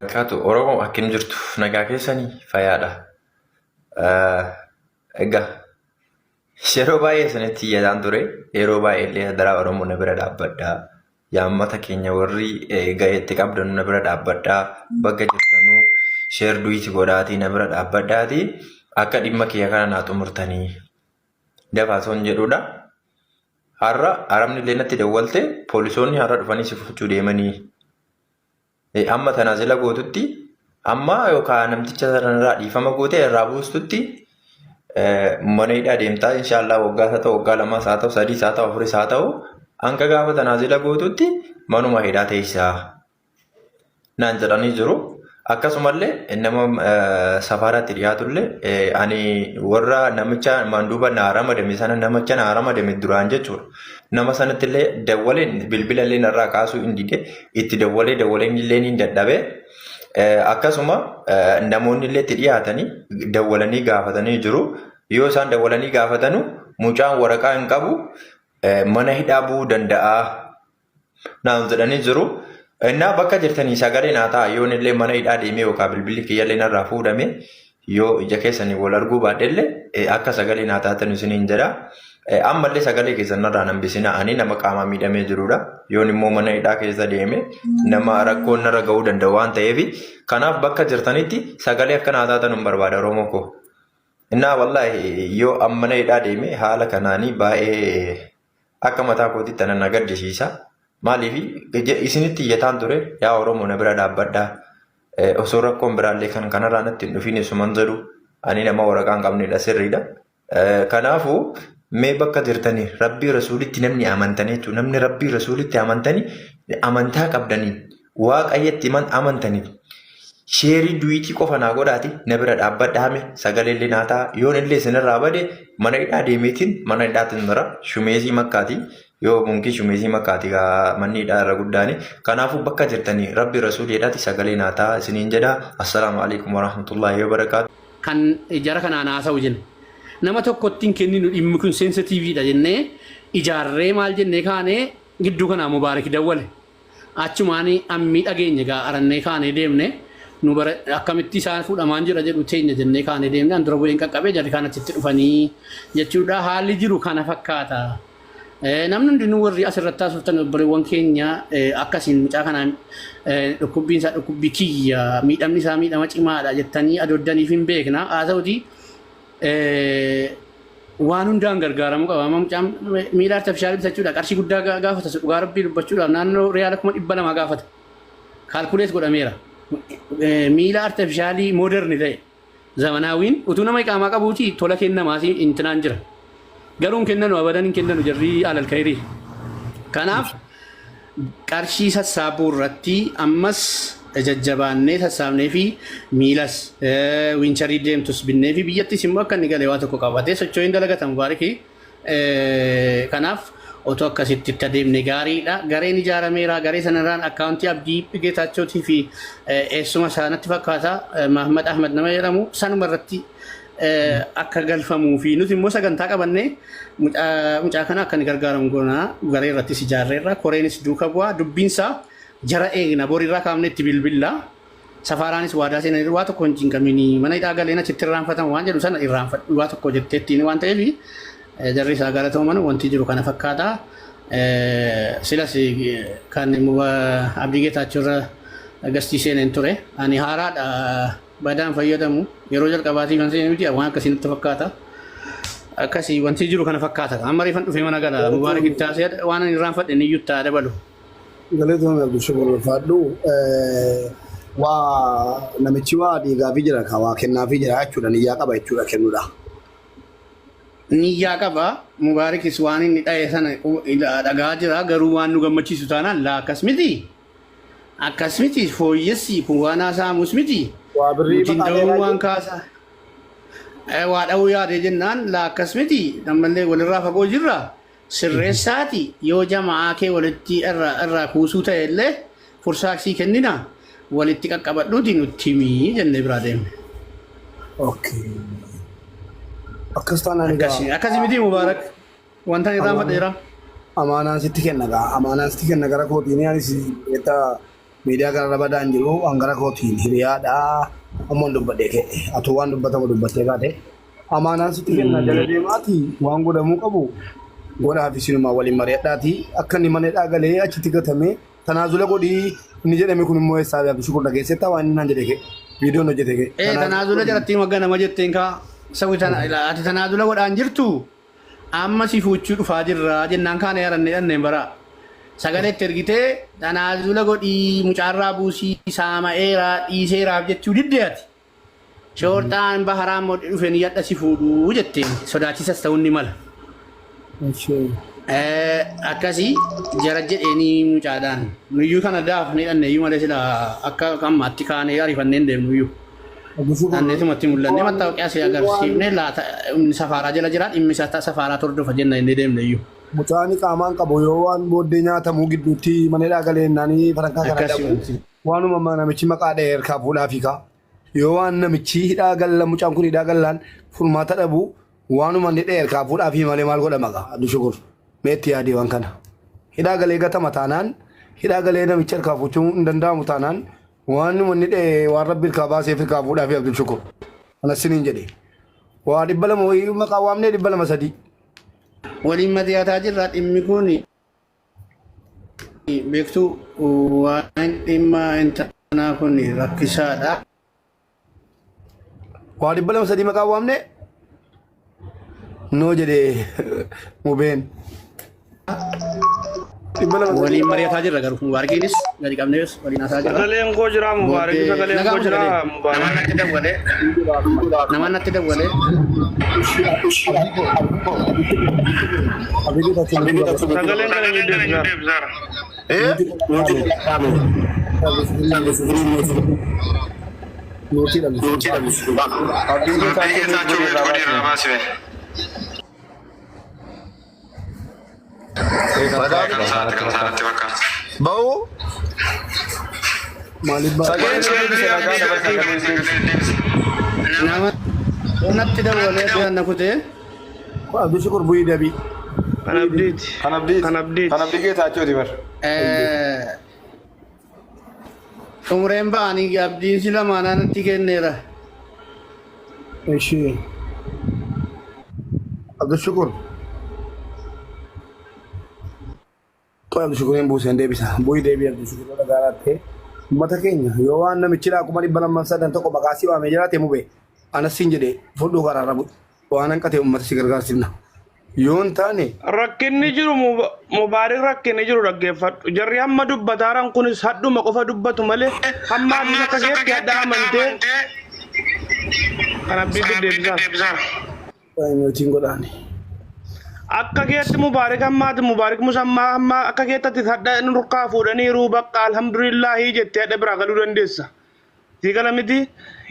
Barakaatu Oromoo akkam jirtu nagaa keessanii fayyaadha. Egaa yeroo baay'ee isinitti iyyataan ture yeroo baay'ee illee hadaraa Oromoo na bira dhaabbadhaa. Yaammata keenya warri ga'eetti qabdan na bira dhaabbadhaa. Bakka jirtanuu sheer duwiti godhaatii na bira dhaabbadhaatii akka dhimma kiyya kana naa xumurtanii dafaa osoo hin jedhudha. Har'a Arabni illee natti dawwalte poolisoonni har'a dhufanii si fudhachuu deemanii. Amma tanaazila gootutti amma yookaan namticha sanarraa dhiifama gootee irraa buustutti mana hidhaa deemtaa inshaallah waggaa haa ta'u waggaa lamaas haa ta'u sadiis haa ta'u afuris haa ta'u hanga gaafa tanaazila gootutti manuma hidhaa teessaa naan jedhanii jiru. Akkasumallee nama safaaraatti dhiyaatullee ani warra namicha manduuba naa ramadame sana namicha naa ramadame duraan jechuudha. Nama sanatti illee dawwaleen bilbila illee narraa kaasuu hin dide itti dawwalee dawwaleen illee ni dadhabe. Akkasuma namoonni illee itti dhiyaatanii dawwalanii gaafatanii jiru. Yoo isaan dawwalanii gaafatanu mucaan waraqaa hin qabu mana hidhaa bu'uu danda'a naan jedhanii jiru. Innaa bakka jirtanii sagalee naa ta'a yoon illee mana hidhaa deemee yookaan bilbilli kiyyallee narraa fuudhame yoo ija keessanii wal arguu baadhellee akka sagalee naa taatan isiniin jedha. Ammallee sagalee keessan narraa nan bisina ani nama qaamaa miidhamee jirudha. Yoon immoo mana hidhaa keessa deeme nama rakkoon narra ga'uu danda'u waan ta'eef kanaaf bakka jirtanitti sagalee akka naa taatan hin barbaada Oromoo koo. Innaa wallaahi yoo amma mana hidhaa deeme haala kanaanii baay'ee akka mataa kootitti ana na gaddisiisa. Maaliif isinitti iyyataan ture yaa Oromoo na bira dhaabbadhaa. Osoo rakkoon biraallee kan kanarraa natti hin dhufiin isuman jedhu ani nama waraqaa hin qabnedha sirriidha. Kanaafuu mee bakka jirtanii rabbii rasuulitti namni amantanii jechuudha. Namni rabbii rasuulitti amantanii amantaa qabdanii waaqayyatti amantanii sheerii duwiitii qofa naa godhaati na bira dhaabbadhaame sagalee illee naa ta'a yoon illee isinirraa bade mana hidhaa deemeetiin mana hidhaatiin bira shumeesii makkaati yoo munkii shumeesii makkaati gaa manni hidhaa irra guddaani kanaafuu bakka jirtanii rabbi rasuulii jedhaati sagalee naa ta'a isiniin jedha assalaamu alaikum warahmatullaahi wabarakaatu. Kan jara kanaan haasa'u jenna. Nama tokkotti hin kenninu dhimmi kun sensitiiviidha jennee ijaarree maal jennee kaanee gidduu kanaa Mubaarik dawwale. Achumaan ammii dhageenye gaa arannee kaanee deemne nu bara akkamitti isaan fuudhamaan jira jedhu teenya jennee kaanee deemne an dura bu'een qaqqabee jarri kaan achitti dhufanii jechuudha haalli jiru kana fakkaata. Namni hundinuu warri asirratti haasoftan obboleewwan keenya akkasiin mucaa kanaan dhukkubbiin isaa dhukkubbii kiyya miidhamni isaa miidhama cimaadha jettanii adooddaniif hin beekna haa ta'uti waan hundaan gargaaramuu qaba. Amma mucaan miila artifishaalii bitachuudha qarshii guddaa gaafata. Dhugaa rabbii dubbachuudhaaf naannoo riyaala 200,000 gaafata. Kaalkuleet godhameera. Miila artifishaalii mooderni ta'e zamanaawiin utuu nama iqaamaa qabuuti tola kennamaas intinaan jira. Garuu hin kennanu abadan hin kennanu jarri alal kayrii. Kanaaf Qarshii sassaabuu irratti ammas jajjabaannee sassaabnee fi miilas wiincharii deemtus binnee fi biyyattis immoo akka inni galee waa tokko qabatee socho'ee hin dalagata Mubaariki. Kanaaf otoo akkasitti itti adeemne gaariidha. Gareen ijaarameera. Garee sanarraan akkaawuntii Abdii Geetaachootii fi eessuma isaa natti fakkaata Mahmad Ahmad nama jedhamu sanuma irratti akka galfamuu fi nuti immoo sagantaa qabannee mucaa kana akka inni gargaaramu goona garee irrattis ijaarreerra koreenis duuka bu'aa dubbiinsaa jara eegna borirraa kaafne itti bilbilla safaaraanis waadaa seenanii waa tokko hin cinqamini mana hidhaa galeen achitti irraanfatama waan jedhu sana irraanfadhu waa tokko jetteettiin waan ta'eef jarri isaa galatooman wanti jiru kana fakkaata. Silas kan Abdii Geetaachoo irra gastii seeneen ture ani haaraadha. Badaan fayyadamu yeroo jalqabaatiif kan seene miti waan akkasii natti fakkaata. Akkasii wanti jiru kana fakkaata. Amma reefan dhufee mana gala Mubaarak itti haasa'e waan ani irraanfadhe ni iyyuu itti haa dabalu. Galatoomii Abdushakur ulfaadhu. Waa namichi waa dhiigaafii jira ka waa kennaafii jira jechuudha niyyaa qaba jechuudha kennuudha. Niyyaa qaba Mubaarikis waan inni dha'e sana dhagaa jira garuu waan nu gammachiisu taanaan laa akkas miti. Akkas miti fooyyessi kun waan haasa'amus miti. Waa birrii Nuti hin maqaa dha'uu dheeraa waan jiru. kaasa. Waa dha'uu yaade jennaan laa akkas miti ammallee walirraa fagoo jirra. Sirreessaati yoo jama'aa kee walitti irraa kuusuu ta'e illee fursaa sii kennina walitti qaqqabadhuuti nutti himi jennee biraa deemne. Okay. Akkas taanaan egaa Akkasi akkasi miti Mubaarak wanta irraa Allah fadheera. Amaanaan sitti kenna gaa. Amaanaan sitti kenna gara kootiin anis beektaa miidiyaa kanarra badaan jiru an gara kootiin hiriyaadha. Ammoon dubbadhee ka'e. Atuu waan dubbatamu dubbattee kaate. Amaanaan sitti kenna jala deemaati waan godhamuu qabu godhaaf isinumaa waliin mari'adhaati. Akka inni mana hidhaa galee achitti gatamee tanaazula godhii inni jedhame kun immoo eessaa Abdii Shukur dhageessettaa waan inni naan jedhe ka'e. Viidiyoon hojjete ka'e. Ee tanaazula jalatti magga nama jetteen kaa sawi tana ati tanaazula godhaan jirtu Amma si fuuchuu dhufaa jirra jennaan kaane yarannee dhanneen bara. Sagalee itti ergitee tanaazula godhii mucaarraa buusii saama'eeraa dhiiseeraaf jechuu didde ati. Shoorxaan baharaa immoo dhufe ni yadha si fuudhuu jetteen sodaachisas ta'uun ni mala. Akkasii jara jedheenii mucaadhaan nuyyuu kana daafnee dhanne iyyuu malee sila akka ammaatti kaanee ariifannee hin deemnu iyyuu. Anneetumatti mul'annee mattaawoqiyaa si agarsiifne laata inni safaaraa jala jira dhimmi isaa safaaraa tordofa jenna inni deemne iyyuu. Mucaan qaamaan qabu yoo waan booddee nyaatamuu gidduutti mana hidhaa galee naanii farankaa kana Akkasii dhabu wanti. waanuma namichi maqaa dha'e harkaa fuudhaa fiikaa. Yoo waan namichi hidhaa galla mucaan kun hidhaa gallaan furmaata dhabu waanuma inni dha'e harkaa fuudhaa fi malee maal godhama gaa Abdii Shukur meetti yaadee waan kana. Hidhaa galee gatama taanaan hidhaa galee namichi harkaa fuuchuu hin danda'amu taanaan Waanuma inni dha'e waan rabbi irkaa baaseef irkaa fuudhaa fi Abdul Shukur. Ana siniin jedhe. Waa 200 wayii maqaa waamnee 200 3. Waliin mari'ataa jirra dhimmi kun beektuu waan dhimma intanaa kun rakkisaadha. Waa 200 3 maqaa waamnee noo jedhe mubeen. 200 3. Waliin mari'ataa jirra garuu Mubaarakiinis gadi qabnees waliin haasaa jirra. Sagaleen koo jira Mubaarak Booddee sagaleen nagaa koo jira sagalee Mubaarak. namaan natti dawwalee namaan natti dawwalee Sagaleen kana ni deebisa. Abdii Geetaachoo mute godhi irraa baasime. Ba'u Maaliif ba'a? sagalee deebise nagaa nama sagalee deebise. Nama natti dawwalee addaan na kutee. Abdii Shukur bu'ii dabii. Kan abdiiti. Kan abdiiti. Kan abdiiti. Kan abdii Geetaachooti bar. Xumureen ba'anii abdiin si lamaanaa natti kenneera. Ishee. Abdii Shukur. Qoy Abdii Shukuriin buuseen deebisa. Bu'ii deebii Abdii Shukur dhagaa laattee. Uummata keenya yoo waan namichi laa 209,000 maqaa si waamee jiraate mube anas siin jedhe fudhuu karaarra bu'i. Waan hanqate uummata si gargaarsifna. Yoo hin taane Rakkinni jiru Mubaarik rakkinni jiru dhaggeeffadhu. Jarri hamma dubbataaran kunis hadhuma qofa dubbatu malee hamma atis akka keetti hadha amantee kan abdiitti deebisaaf. Nutiin godhaani. Akka keetti Mubaarik hammaati Mubaarik musammaa hamma akka keetti ati hadha nurkaa fuudhaniiru bakka alhamdulillaahi jettee hadha biraa galuu dandeessa. Sii gala miti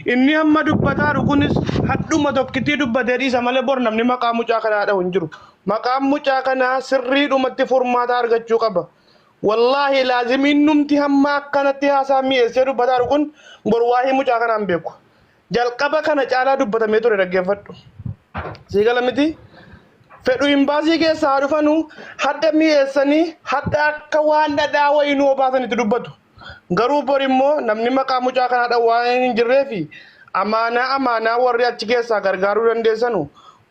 inni hamma dubbataaru kunis hadhuma tokkittii dubbatee dhiisa malee bor namni maqaa mucaa kanaa dhahu hin jiru. Maqaan mucaa kanaa sirriidhumatti furmaata argachuu qaba. Wallaahi laazim innumti hamma akkanatti haasaa mi'eessee dubbataaru kun bor waa'ee mucaa kanaa hin beeku. Jalqaba kana caalaa dubbatamee ture dhaggeeffadhu. Sii gala miti? Fedhu imbaasii keessaa haa dhufanu hadha mi'eessanii hadha akka waan dhadhaa wayii nu obaasanitti dubbatu. Garuu bor immoo namni maqaa mucaa kanaa dhahu waan hin jirreefi amaanaa amaanaa warri achi keessaa gargaaruu dandeessanu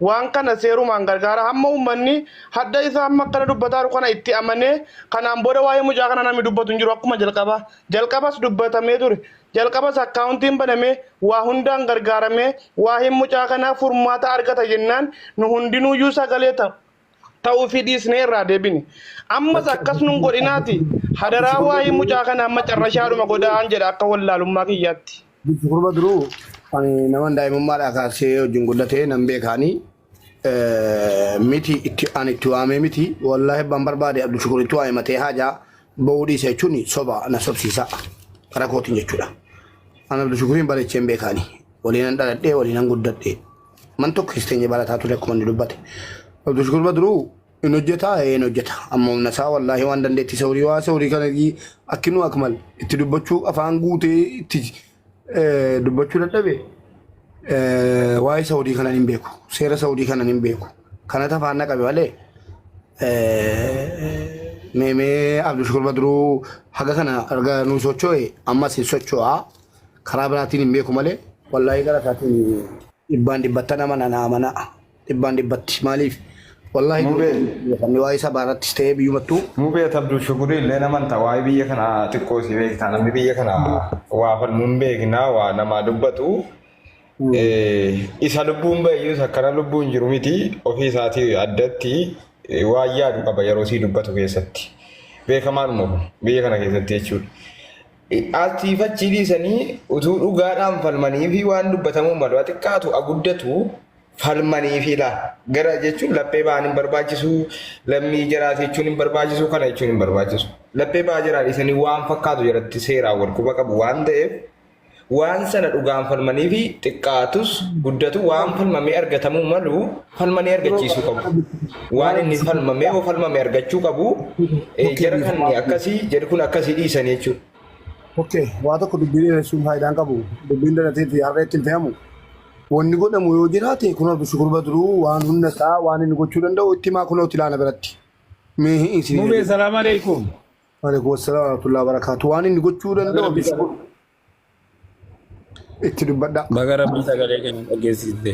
waan kana seerumaan gargaara hamma uummanni hadda isaa hamma akkana dubbataaru kana itti amanee kanaan booda waa'ee mucaa kana namni dubbatu hin jiru akkuma jalqabaa jalqabas dubbatamee ture Jalqabas akkaawuntiin banamee waa hundaan gargaaramee waa'een mucaa kanaa furmaata argata jennaan nu hundinuuyyuu sagalee ta, ta'uufii dhiisnee irraa deebine. Ammas akkas nun godhinaati hadaraa waa'ee mucaa kanaa macarrashaadhuma godhaan jedha akka wallaalummaa kiyyaatti. Shukur Badruu ani naman daa'imummaadhaa kaasee wajjin guddatee nan beekaanii miti itti ani itti waamee miti wallaahi abbaan barbaade Abdul Shukur itti waame matee haajaa ba'uu dhiise jechuun soba na sobsiisa karaa kootiin jechuudha. Ani Abdul Shukuriin bareechee hin beekaani waliinan dhaladhee waliinan guddadhee man tokko kisteenye barataa ture akkuma inni dubbate. Abdul Shukur Badruu in hojjeta ee in hojjeta amma humna isaa wallaahi waan dandeettii sawurii waa sawurii kana akkinuu akmal itti dubbachuu afaan guutee itti dubbachuu dadhabe waa'ee Saudii kanan hin beeku. Seera Saudii kanan hin beeku. Kanatu afaan na qabe malee Mee mee Abdushukur Badruu haga kana erga nuu socho'e ammas hin socho'a. Karaa biraatiin hin beeku malee wallaahi gara isaatiin dhibbaan dhibbattan amana na amana. Dhibbaan dhibbatti maaliif wallaahi Mubee. xiyyeeffanni waa'ee sabaa irrattis ta'ee biyyumattuu Mubee ati Abdul Shukurii illee naman ta'a waa'ee biyya kana xiqqoo si beekta namni biyya kana waa falmuu hin beekna waa namaa dubbatu. Isa lubbuun ba'iyyus akkana lubbuun jiru miti ofii isaatii addatti waan yaadu qaba yeroo sii dubbatu keessatti. Beekamaadhuma kun biyya kana keessatti jechuudha. Asiif achi dhiisanii utuu dhugaadhaan falmanii fi waan dubbatamuu malu haa xiqqaatu haa guddatu falmanii fi laa gara jechuun laphee ba'an hin barbaachisu lammii jaraati jechuun hin barbaachisu kana jechuun hin barbaachisu. Laphee ba'aa jaraa dhiisanii waan fakkaatu jalatti seeraan wal quba qabu waan ta'eef waan sana dhugaan falmanii fi xiqqaatus guddatu waan falmamee argatamuu malu falmanii argachiisuu qabu. Waan inni falmamee yoo falmame argachuu qabu jara kan akkasii jedhu kun akkasii dhiisanii jechuudha. Okay, waa tokko dubbiin dheeressuun faayidaan qabu. Dubbiin dheerateetti harreetti hin fe'amu. Wanni godhamu yoo jiraate kunoo Abdushukur Badruu waan humna isaa waan inni gochuu danda'u itti himaa kunoo tilaana biratti. Mee hin isin Mubee salaam alaikum. Waalaikum assalam warahmatullahi wabarakatuh. Waan inni gochuu danda'u Abdushukur itti dubbadhaa. Baga rabbii sagalee keenya dhageessiste.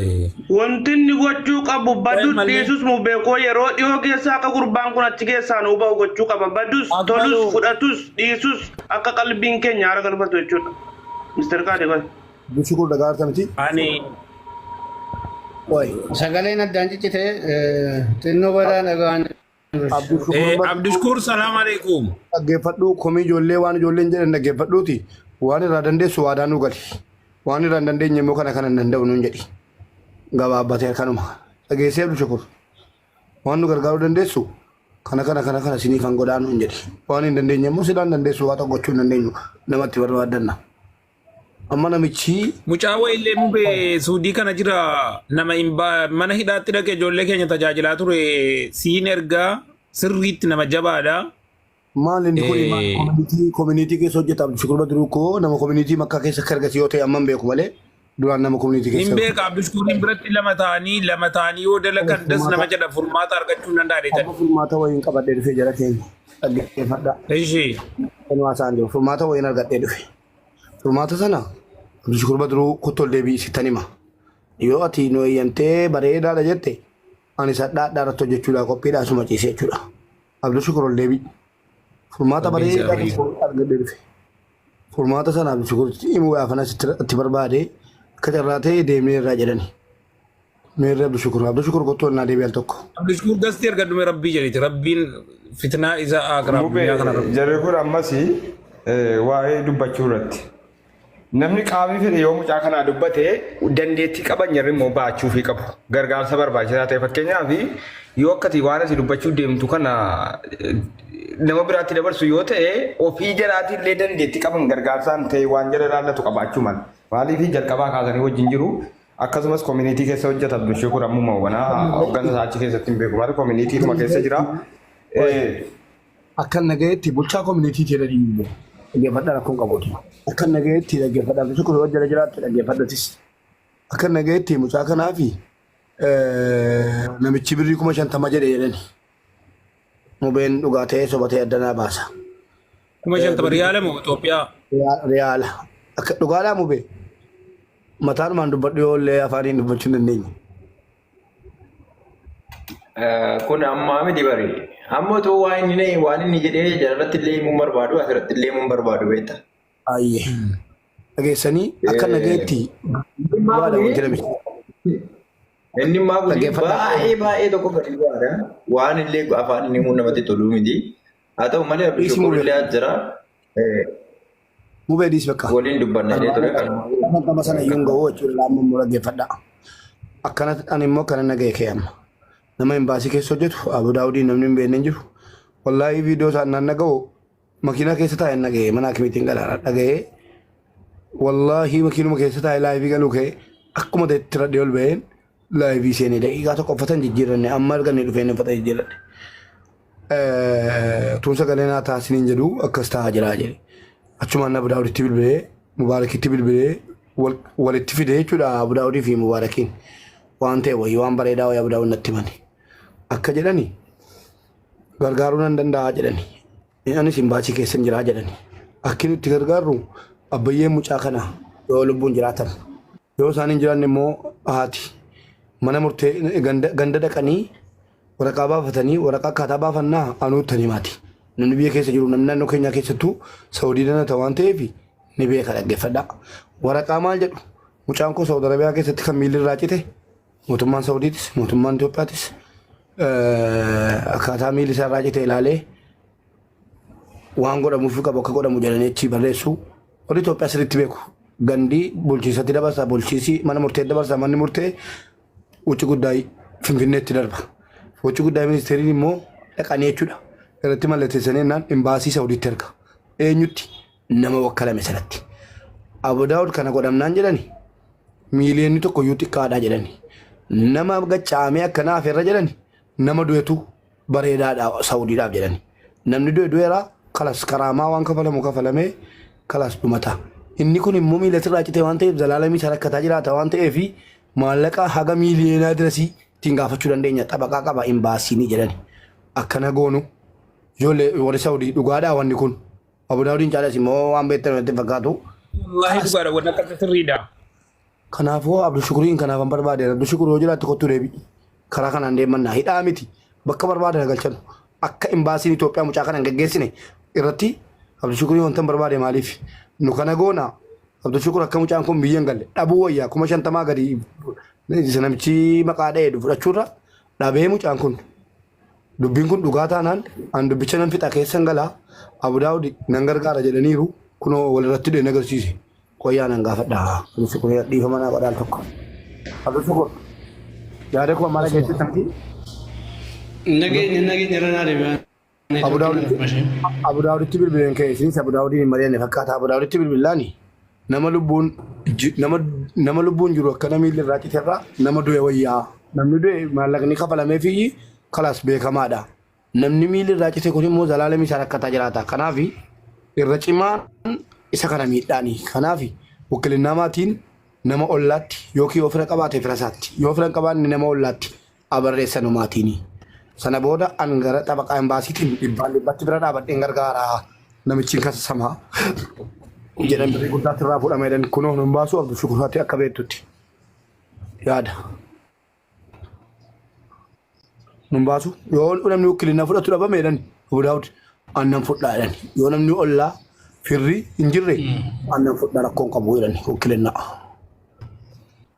Wanti inni gochuu qabu badus Mallee. dhiisus mubeekoo yeroo dhiyoo keessa akka gurbaan kun achi keessaa nuu bahu gochuu qaba. Badus tolus Abbaluu. fudhatus dhiisus akka qalbiin keenya haara galfatu jechuudha. Mr. Kaade qoy. Abdushukur dhagaa arta miti? Ani Wayi. Sagaleen addaan ciccite xinnoo badaa dhagaan. Abdushukur Badruu Abdushukur salaam alaikum. dhaggeeffadhu komii ijoollee waan ijoolleen jedhan dhaggeeffadhuuti waan irraa dandeessu waadaa nuu gali. Waan irraa hin dandeenye immoo kana kana hin danda'u nuun jedhi. Gabaabbatee kanuma. Dhageessee Abdushukur waan nu gargaaruu dandeessu kana kana kana kana siniif han godhaa nuun jedhi. Waan hin dandeenye immoo silaan dandeessu waa tokko gochuu hin dandeenyu namatti barbaaddanna. Amma namichi Mucaa wayillee mubee suudii kana jira nama hin mana hidhaatti dhaqe ijoollee keenya tajaajilaa ture siin ergaa sirriitti nama jabaadha. Maal inni kun maal community community keessa hojjeta Abdushukur Badruu koo nama community makkaa keessa akka argate yoo ta'e amma hin beeku malee duraan nama community Hin keessa beeka Abdushukurin biratti lama ta'anii lama ta'anii yoo dalagan das nama furmaata jedha furmaata argachuu hin danda'a amma jettan. furmaata wayiin qabadhee dhufe jara keenya dhaggeeffadha. Ishii. Kanuma isaan jiru furmaata wayiin argadhee dhufe. Furmaata sana Abdushukur Badruu kottu ol deebi'i sittan hima. Yoo ati nu eeyyamtee bareedaadha jette ani sadhaadhaa irratti hojjechuudhaa qophiidha asuma ciisee jechuudha. Abdushukur ol deebi'i. Furmaata Rabbiin si bareedaa haa tokko argadhee dhufe. Furmaata sana Abdushukur himuudhaaf anas itti barbaade akka carraa ta'e deemnee irraa jedhani. Meerre Abdushukur Abdushukur kottu ol naa deebi'i al tokko. Abdushukur gasti ergadhume rabbii jedhiti rabbiin fitnaa isa akiraaf Mubee duniyaa kana rabbi. jarri kun ammas waa'ee dubbachuu irratti. Namni qaamni fedhe yoo mucaa kanaa dubbate dandeettii qaban jarri immoo baachuufii qabu. Gargaarsa barbaachisaa ta'e fakkeenyaaf yoo akkati waan ati dubbachuu deemtu kana nama biraatti dabarsu yoo ta'e ofii jaraatii illee dandeettii qaban gargaarsaan ta'e waan jara ilaallatu qabaachuu mala. Maaliif jalqabaa kaasanii wajjin jiru akkasumas koominiitii keessa hojjeta Abdushukur ammuma wanaa hooggansa isaa achi keessatti hin beeku malee koominiitiidhuma keessa jira. Akka nagayetti bulchaa koominiitii jedhanii immoo dhaggeeffadhaa rakkoon qabuuti. Akka nagayetti dhaggeeffadhaa Abdushukur yoo jala jiraatte dhaggeeffadhatis. Akka nagayetti mucaa kanaafi namichi birrii 50,000 jedhe jedhani. Mubeen dhugaa ta'ee soba ta'ee addanaa baasa. 50,000 riyaala moo Itoophiyaa? Riyaala. Akka dhugaadhaa mubee. Mataanumaan dubbadhu yoo illee afaaniin dubbachuu hin dandeenye. Kun ammaa miti bari. Amma otoo waan inni waan inni jedhee jalarratti illee himuun barbaadu asirratti illee himuun barbaadu beekta. Ayyee. Dhageessanii akka nagayetti dhugaadha wanti namichi. Inni immaa kun Dhaggeeffadhaa. baay'ee baay'ee tokko gadi bu'aadha. Waan illee afaan inni himuun namatti toluu miti. Haa ta'u malee Dhiisi Abdushukur mubee. illee as jira. Mubee dhiisi bakka. Waliin dubbanna jedhee ture kan. 50 sana iyyuu hin ga'u jechuudha laamma immoo dhaggeeffadhaa. Akkana ani immoo akkana naga'e kee amma. Nama imbaasii keessa hojjetu Abu Daawudii namni hin beekne hin jiru. Wallaahi viidiyoo isaan naan dhaga'u makiinaa keessa taa'e dhaga'e mana hakimiitiin galaara dhaga'ee wallaahi makiinuma keessa taa'e laayivii galuu ka'e akkuma ta'etti radhee ol ba'een laayivii seenee daqiiqaa tokko uffatan jijjiiranne amma arganne dhufeen uffata jijjiiranne. Tuun sagalee naa taasiniin jedhu akkas ta'aa jira jedhe. Achumaan Abu Daawuditti bilbilee Mubaarakitti bilbilee walitti fide jechuudha Abu Daawudii fi Mubaarakiin waan ta'e wayii waan bareedaa wayii Abu Daawud natti himani. Akka jedhani Gargaaruu nan danda'a jedhani. Anis imbaasii keessan jiraa jedhani. Akki nutti gargaarru abbayyeen mucaa kana yoo lubbuun jiraatan. Yoo isaan hin jiraanne immoo haati mana murtee ganda, ganda dhaqanii waraqaa baafatanii waraqaa akkaataa baafannaa anuuttanii himaati. Namni biyya keessa jiru namni naannoo keenyaa keessattuu Saawudii danata waan ta'eef ni beeka dhaggeeffadhaa. Waraqaa maal jedhu mucaan koo Saawud Arabiyaa keessatti kan miilli irraa cite mootummaan Saawudiitis mootummaan Itoophiyaatis akkaataa miilli isaa irraa cite ilaalee waan godhamuuf qabu akka godhamu jedhanii achii barreessu. Warri Itoophiyaa sirriitti beeku. Gandii bulchiisatti dabarsa bulchiisi mana murtee dabarsa manni murtee wucci guddaa Finfinneetti darba. Wucci guddaa ministeeriin immoo dhaqanii jechuudha. Irratti mallatteessanii jennaan imbaasii Saawudiitti erga. Eenyutti? Nama wakkalame sanatti. Abu Daawud kana godhamnaan jedhani miiliyoonni tokko iyyuu xiqqaadha jedhani. Nama gaccaamee akkanaa hafeerra jedhani nama du'etu bareedaadha Saawudiidhaaf jedhani. Namni du'e du'eera kalas karaamaa waan kafalamu kafalamee kalas dhumata. Inni kun immoo miila sirraa cite waan ta'eef zalaalamii isaa rakkataa jiraata waan ta'eef maallaqa haga miiliyoonaa dirasii ittiin gaafachuu dandeenya xabaqaa qaba imbaasiinii jedhani. Akkana goonu ijoollee warri Saawudii dhugaadhaa wanni kun. Abu Daawudiin caalas immoo waan beektan natti hin fakkaatu. Wallaahi dhugaadha wanni akkasii sirriidha. Kanaafuu Abdulshukuriin kanaaf an barbaade Abdulshukur yoo jiraatti kottuu deebi'i. Karaa kanaan deemannaa hidhaa miti bakka barbaadan galchanu akka imbaasiin Itoophiyaa mucaa kana hin geggeessine irratti Abdulshukuriin wanta hin barbaade maaliif nu kana goona Abdulshukur akka mucaan kun biyya hin galle dhabuu wayyaa 50,000 gadi namichi maqaa dha'e fudhachuurra dhabee mucaan kun Dubbiin kun dhugaa taanaan an dubbicha nan fixa keessan gala Abu Daawud nan gargaara jedhaniiru kunoo walirratti dheen agarsiise. Qoyyaa nan gaafadha. Abdul Shukur dhiifama naa godhaan tokko. Abdul Shukur yaada koo ammaa dhageessista miti. Nageenya nageenya irra naa deebi'aa. Abu Daawud Abu Daawuditti bilbileen ka'e isinis Abu Daawudiin hin mari'anne fakkaata. Abu Daawuditti bilbilaani nama lubbuun nama nama lubbuun jiru akka namni irraa citerraa nama du'e wayyaa. Namni du'e maallaqni kafalameefii kalaas beekamaadha. Namni miilli irraa cite kun immoo zalaalamii isaa rakkataa jiraata. Kanaaf irra cimaan isa kana miidhaani. Kanaaf wakkilinnaa maatiin nama ollaatti yookiin yoo fira qabaate fira isaatti yoo fira hin qabaanne nama ollaatti abarreessanu maatiini. Sana booda an gara xabaqaa imbaasiitiin dhibbaan dhibbatti bira dhaabadheen gargaara. Namichi hin kasasamaa jedhan birrii guddaatti irraa fuudhama jedhan kunoo nun baasuu Abdul Shukuraatti akka beektutti yaada. Nun baasu yoo namni wakkilinnaa fudhatu dhabame jedhan Abu Daawud annan fudhaa jedhan yoo namni ollaa firri hin jirre annan fudhaa rakkoon qabu jedhan wakkilinnaa.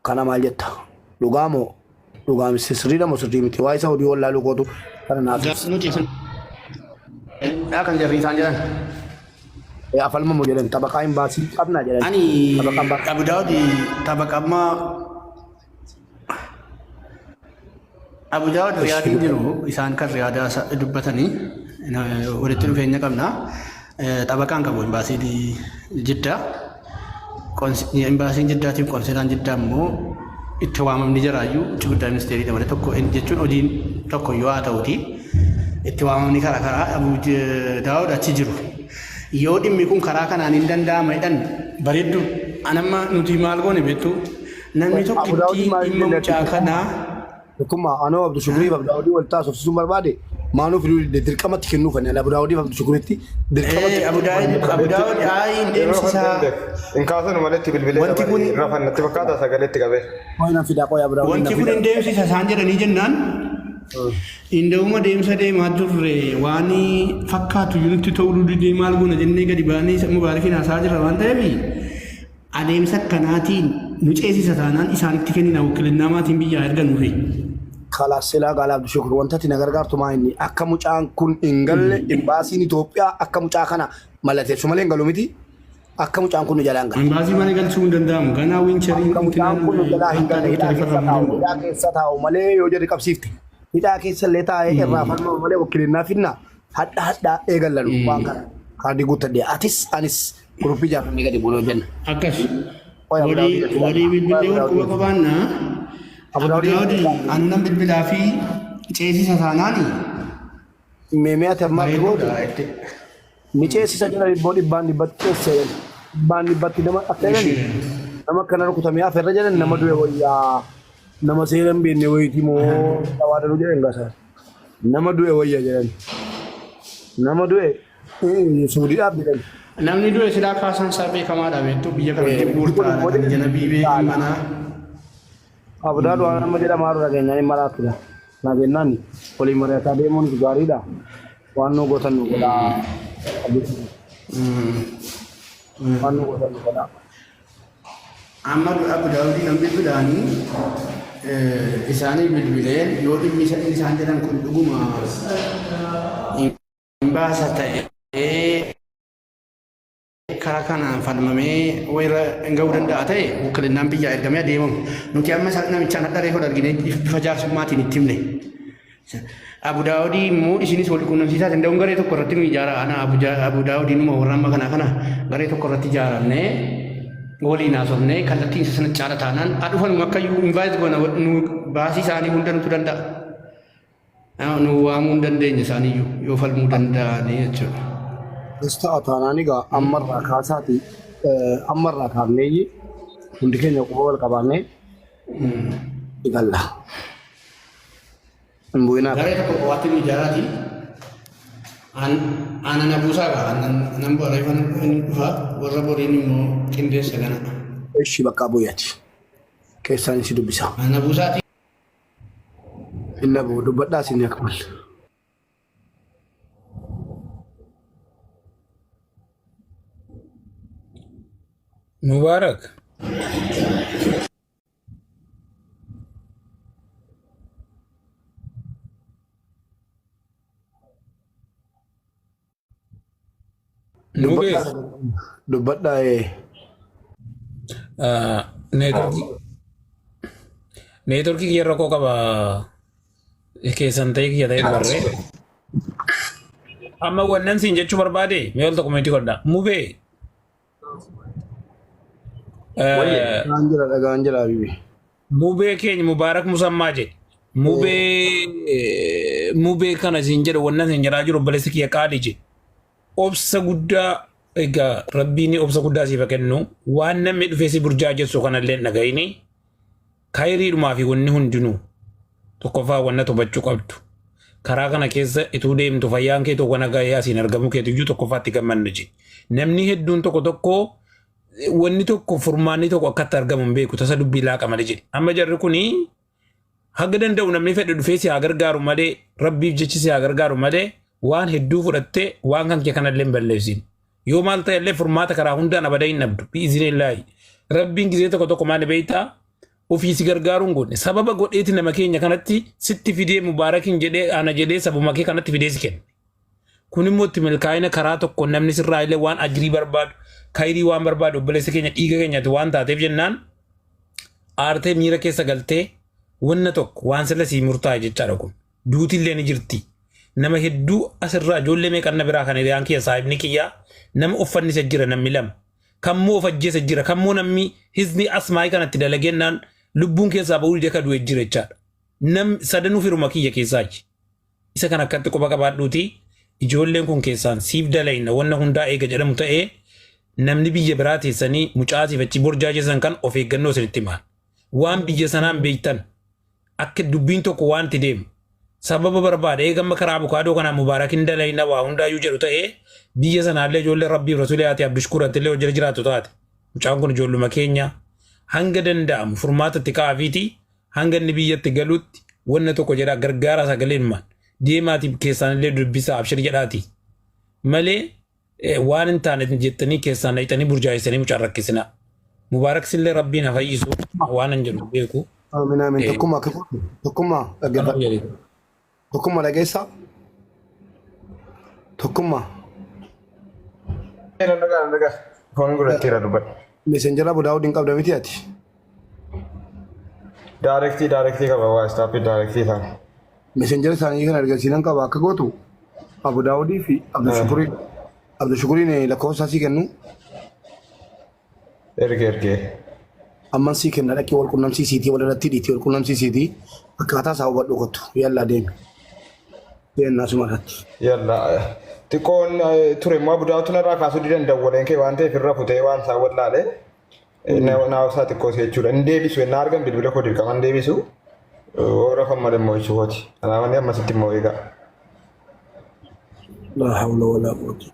Kana maal jetta? Dhugaa moo dhugaa miti sirriidha moo sirrii miti? Waa'ee Saawudii wallaaluu kootu kana naaf ibsa. Nuti isin kan jarri isaan jedhan. Afalma moo jedhan xabaqaa hin baasii qabnaa jedhan. Ani Xabaqaa hin baasii. Abu Daawud tabaqa ammaa Abu Daawud Riyaadiin jiru isaan kan Riyaadaa dubbatanii walitti dhufeenya qabna. Xabaqaan qabu imbaasiin Jiddaa. Imbaasiin Jiddaatiif qonsilaan Jiddaa immoo itti waamamni jiraayyuu uchi guddaa ministeeriidha malee tokko jechuun hojiin tokko yoo haa ta'uti. Itti waamamni karaa karaa Abu Daawud achi jiru. Yoo dhimmi kun karaa kanaan hin danda'ama jedhan bareeddu. Anamma nuti maal goone beektu namni Abu tokkittii Daawudiin maal dhimma mucaa kanaa Tokkummaa anoo Abdu Shukuriif Abu Daawudii wal taasifsiisuun barbaade maanuu fiduu dide dirqamatti kennuuf ani Abu Daawudiif Abdu Shukuritti dirqamatti Abu Daawud Abu Daawud ayi hin Yeroo deemsisaa. hin kaasanu maletti bilbilee Wanti kun rafan natti fakkaata sagaleetti qabee. Qoy nan fidaa qoy Abu Daawudiin wanti nan kun fidaa. hin deemsisa isaan jedhanii jennaan inda'uma deemsa deemaa turre waan fakkaatu nutti ta'uu didee maal goona jennee gadi baanee mubaarakiin haasaa jirra waan ta'eef adeemsa akkanaatiin nu ceesisa taanaan isaanitti kennina wakkilinnaa maatiin biyyaa erga nuufi. Kalaas silaa gaala Abdu Shukur wanta ati na gargaartu maa inni akka mucaan kun hin galle imbaasiin Itoophiyaa akka mucaa kana mallateessu malee hin galu miti akka mucaan kun nu jalaa hin galle. Imbaasii mana galchuu hin danda'amu. Ganaa wiinchariin Akka mucaan kun nu jalaa hin galle hidhaa keessa taa'u hidhaa keessa taa'u malee yoo jedhe qabsiifte hidhaa keessa illee taa'ee irraa falmamu malee wakkilinnaa finna hadha hadhaa eegallanu waan kana kaardii guuttadhe atis anis guruppii ijaarrannee gadi buunee hojjenna. Akkas. Qoy Abu Walii Daawud walii bilbilee wal quba qabaannaa. Abu Abu Daawud Daawud annan bilbilaa fi ceesisa taanaani meemee ati ammaa akka gootu bareeduudha itti. ni ceesisa jedhan ibboo dhibbaan dhibbatti ceesisa jedhan dhibbaan dhibbatti nama akka jedhan nama akkana rukutamee haferra jedhan nama du'e wayyaa nama seera hin beekne wayiiti moo dhawaa danuu jedhan gasaa nama du'e wayya jedhan. Nama du'e Suudiidhaaf jedhan. Namni du'e silaa kaasaan isaa beekamaadha beektu biyya kanatti murtaa'aadha kan janabii beekan manaa. Abdaal waan amma jedhamaa jiru dhageenyaan hin maraatudha. Dhageenyaan waliin mari'ataa deemuun gaariidha. Waan nu gootan nu godhaa. Waan nu gootan nu godhaa. Amma Abu Daawudii nan bilbilaanii isaanii bilbileen yoo dhimmi isaan jedhan kun dhuguma hin baasa ta'ee karaa kanaan falmamee wayirra hin ga'uu danda'a ta'e wukkilinnaan biyyaa ergamee adeemamu. Nuti amma namichaan hadha reefu argine bifa jaarsummaatiin itti himne. Abu Daawudii immoo isinis wal quunnamsiisaa danda'uun garee tokko irratti nu ijaara. Ana Abu Daawudii numa warra amma kanaa kana garee tokko irratti ijaaramnee waliin haasofnee kallattiin isa sana caala taanaan haa dhufan akka iyyuu invite goona nu baasii isaanii hunda nutu danda'a. Nu waamuu hin dandeenya isaaniyyuu yoo falmuu danda'anii jechuudha. As ta'a taanaan egaa ammarraa kaasaati ammarraa kaafneeyyi hundi keenya quba wal qabaannee igalla. Hin bu'inaa. Garee tokko qofaatti nu ijaaraati. Aannan abuusaa gaa aannan bu'a reefan inni dhufa warra boriin immoo qindeessa gana. Eshi bakka bu'eeti. Keessaan si dubbisa. Aannan abuusaati. Hin dhabu dubbadhaa isin akmal. Mubaarak. Mubee. Dubbadhaa ee. Neetworkii kiyya rakkoo qaba. Keessan ta'ee kiyya ta'ee barree. Amma wannan siin jechuu barbaade mee ol tokko meetii godha. Mubee. Dhagaan jira dhagaan jira Habibi. Mubee keenya Mubaarak Musammaa jedhe. Mubee mubee kana siin jedhe wannan siin jedhaa jiru obboleessi kiyya qaali jedhe. Obsa guddaa egaa rabbiin obsa guddaa siif haa kennu waan namni dhufee si burjaajessu kanallee hin dhaga'ini kayriidhumaa fi wanni hundinuu tokkoffaa wanna tobachuu qabdu. Karaa kana keessa ituu deemtu fayyaan kee tokko nagaa asiin argamuu keetu iyyuu tokkoffaatti gammanna jedhe. Namni hedduun tokko tokko wanni tokko furmaanni tokko akkatti argamu hin beeku tasa dubbii laaqa malee jedhe. Amma jarri kuni haga danda'u namni fedhe dhufee si haa gargaaru malee rabbiif jechi si haa gargaaru malee waan hedduu fudhattee waan kan kee kanallee hin balleessin. Yoo maal ta'e illee furmaata karaa hundaan abada hin dhabdu. Bi'iznillaahi. Rabbiin gizee tokko tokko maal beektaa ofii si gargaaruun godhe sababa godheeti nama keenya kanatti sitti fidee mubaarakin jedhee ana jedhee sabuma kee kanatti fidee si kenne. Kun immoo itti milkaa'ina karaa tokko namni sirraa illee waan ajrii barbaadu, kayrii waan barbaadu obboleessa keenya dhiiga keenyati waan taateef jennaan aartee miira keessa galtee wanna tokko waan silla sii murtaa'e jechaadha kun. Duuti illee ni jirti. Nama hedduu asirraa ijoollee meeqanna biraa kan hiriyaan kiyya saahibni kiyyaa nama uffannisa jira namni lama. Kammoo of ajjeesa jira kammoo namni hizni asmaa'ii kanatti dalagennaan lubbuun keessaa ba'uu didee ka du'e jira jechaadha. Nam sadanuu firuma kiyya keessaachi. Isa kan akkatti quba qabaadhuuti ijoolleen kun keessaan siif dalayna wanna hundaa eega jedhamu ta'ee namni biyya biraa teessanii mucaasiif achi borjaajessan kan of eeggannoo isinitti himaan. Waan biyya sanaan beektan akka dubbiin tokko waan itti deemu sababa barbaada eega amma karaa abukaadoo kanaan mubaarakin dalayna waa hundaayyuu jedhu ta'ee biyya sanaallee ijoollee rabbiif rasuulii haati abdishkuuratti illee hojjeta jiraattu taate mucaan kun ijoolluma keenya hanga danda'amu furmaata itti kaa'afiiti hanga inni biyyatti galutti wanna tokko jedhaa gargaaraa sagaleenumaan deemaati keessaan illee dubbisaa abshir jedhaati malee waan hin taane jettanii keessaan dhaqxanii burjaajessanii mucaan rakkisinaa. Mubaarak sillee rabbiin haa fayyisu waan hin jedhu beeku. Amiin amiin. Tokkummaa akka godhu tokkummaa dhaggeeffadhu. Tokkummaa dhageessaa. Tokkummaa. Nan dhagaa nan dhagaa. Foon godhatteera dubbadhu. Messenjera Abu Daawud hin qabda miti ati. Daarektii daarektii qaba waa istaappii daarektii isaan. Messenjera isaanii kan argisiisan qaba akka gootu Abu Daawudii fi Abdul Abdul Shukuriin lakkoofsa sii kennu Erge erge. amman sii kenna dhaqii wal qunnamsiisiitii wal irratti hidhiitii wal qunnamsiisiitii akkaataa isaa hubadhu kottu yallaa deemi. Deemnaa suma irratti. Yalla xiqqoon ture immoo Abu Daawud narraa kaasuu didan dawwaleen kee waan ta'eef irra futee waan isaa wallaale. Naa isaa xiqqoo jechuudha. Hin deebisu ennaa argan bilbila koo dirqama hin deebisu. Yoo rafan malee immoo jechuu kooti. Kanaaf ani ammasitti immoo eegaa. Laa hawla walaa quwwata.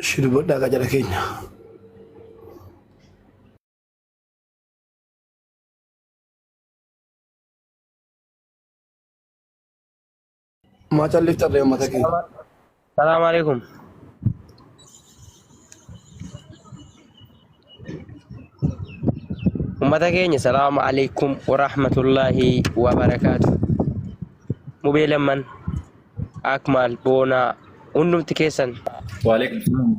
Ishii dubbadhaa qajara keenya. Maa calliftarree uummata keenya. Salaam alaikum. Ummata keenya salaamu alaikum wa rahmatullahi wa barakaatu. Mubee lamman Akmaal Boonaa hundumti keessan Waalaikum salaam.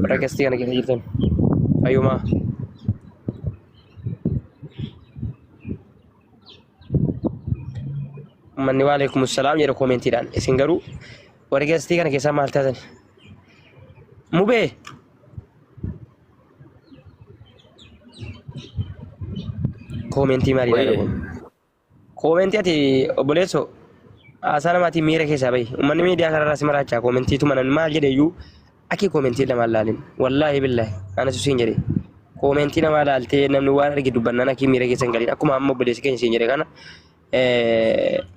warra gastii kana keessa jirtan fayyumaa. Ummanni wa alaikum salaam jedha koomentiidhaan isin garuu warri gastii kana keessaa maal taatan? Mubee koomentii maaliidha Wayye. kun? Koomentii ati obboleessoo haasaa namaatiin miira keessaa bahi. Uummanni miidiyaa kanarraa si maraachaa koomentii tuma namni maal jedhe iyyuu akki koomentii lamaan laalin. Wallaahi billaahi anas siin jedhe. Koomentii namaa laaltee namni waan arge dubbannaan akki miira keessa hin galin. Akkuma amma obboleessi keenya siin jedhe kana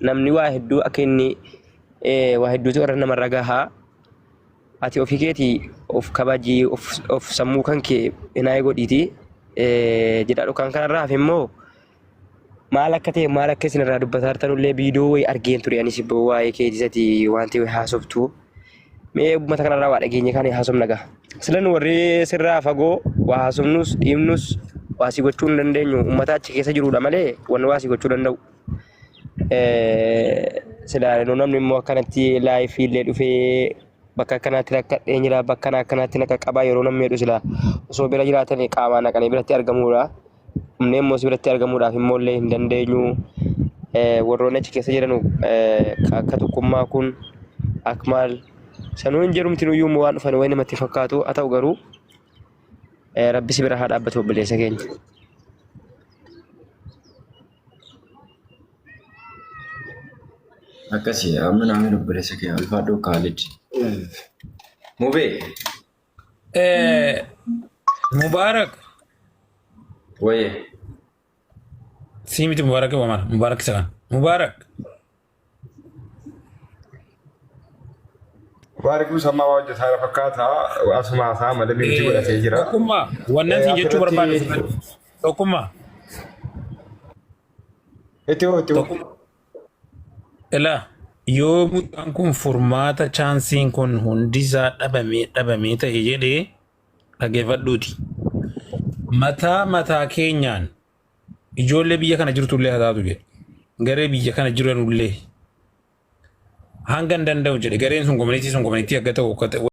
namni waa hedduu akka inni waa hedduutu irra namarra gahaa. Ati ofii keetii of kabajii of sammuu kan kee hinaa godhiitii jedha dhukaan kanarraa hafe immoo maal akka ta'e maal akka isin irraa dubbataa jirtanullee viidiyoo wayii argeen ture anis ibboo waa'ee keetisati wanti haasoftu. Mee uummata kanarraa waa dhageenye kan haasofna gaha. Silan warri sirraa fagoo waa haasofnus dhiibnus waa si gochuu hin dandeenyu uummata achi keessa jirudha malee wanni waa si gochuu danda'u. Silaa namni immoo akkanatti laayifii illee dhufee bakka akkanaatti rakkadhee jira bakka akkanaatti na qaqqabaa yeroo namni jedhu silaa osoo bira jiraatan qaamaan naqanii biratti argamuudha. Humnee immoo si biratti argamuudhaaf immoo illee hin dandeenyu. Warroonni achi keessa jiran akka tokkummaa kun akmaal sanuu hin jedhumti nuyyuu immoo waan dhufan wayi namatti fakkaatu haa ta'u garuu rabbi si bira haa dhaabbatu obboleessa keenya. Akkasi amma namni obboleessa keenya ulfaadhoo Kaalid. Mubee. Mubaarak. Wayye. Sii miti Mubaarak Omar. Mubaarak isa kana. Mubaarak. Mubaarak Musammaa waa hojjetaa jira fakkaata. Asuma haasaa malee miitii godhatee jira. Tokkummaa. Wannan siin jechuu barbaadu. Tokkummaa. Itti hoo itti hoo. Tokkummaa. Ilaa yoo mucaan kun furmaata chaansiin kun hundisaa dhabamee dhabamee ta'e jedhee dhaggeeffadhuuti. Mataa mataa keenyaan ijoollee biyya kana jirtullee haa taatu jedhe. Garee biyya kana jiranullee hanga hin danda'u jedhe gareen sun koominitii sun koominitii akka ta'u akka ta'u.